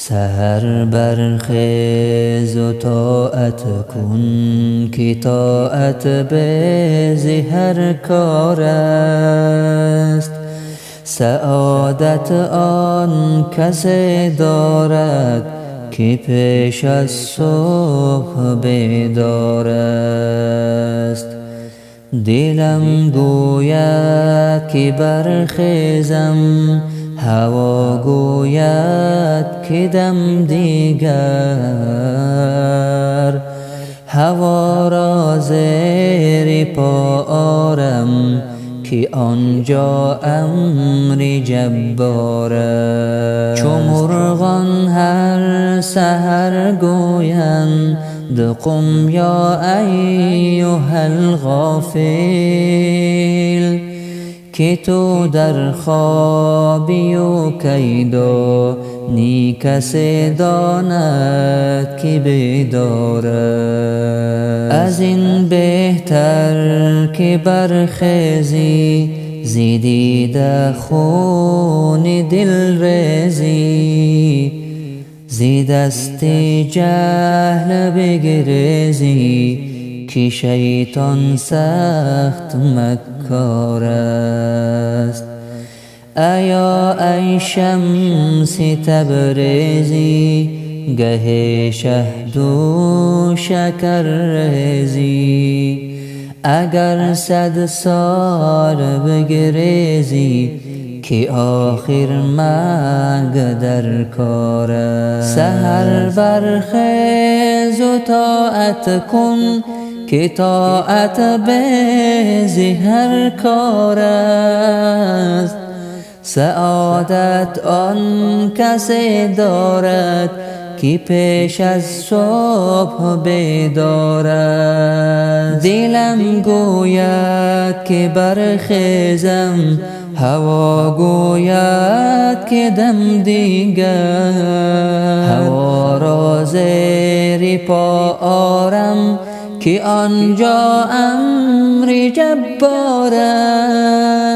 سحر برخیز و طاعت کن که طاعت به ز هر کار است. سعادت آن کسی دارد که پیش از صبح بیدار است. دلم گوید که برخیزم، هوا گوید که دم دیگر. هوا را زیر پا آرم که آنجا امر جبار است. چو مرغان هر سحر گویند قم یا ایها الغافل، که تو در خوابی و کی دانی کسی داند که بیدار است. از این بهتر که برخیزی، ز دیده خون دل ریزی، ز دست جهل بگریزی که شیطان سخت مکار است. ایا ای شمس تبریزی، گه شهد و شکر ریزی، اگر 100 سال بگریزی که آخر مرگ در کار است. سحر برخیز و طاعت کن که طاعت به ز هر کار است. سعادت آن کسی دارد که پیش از صبح بیدار است. دلم گوید که برخیزم، هوا گوید که دم دیگر. هوا را زیر پا آرم که آنجا امر جبار است.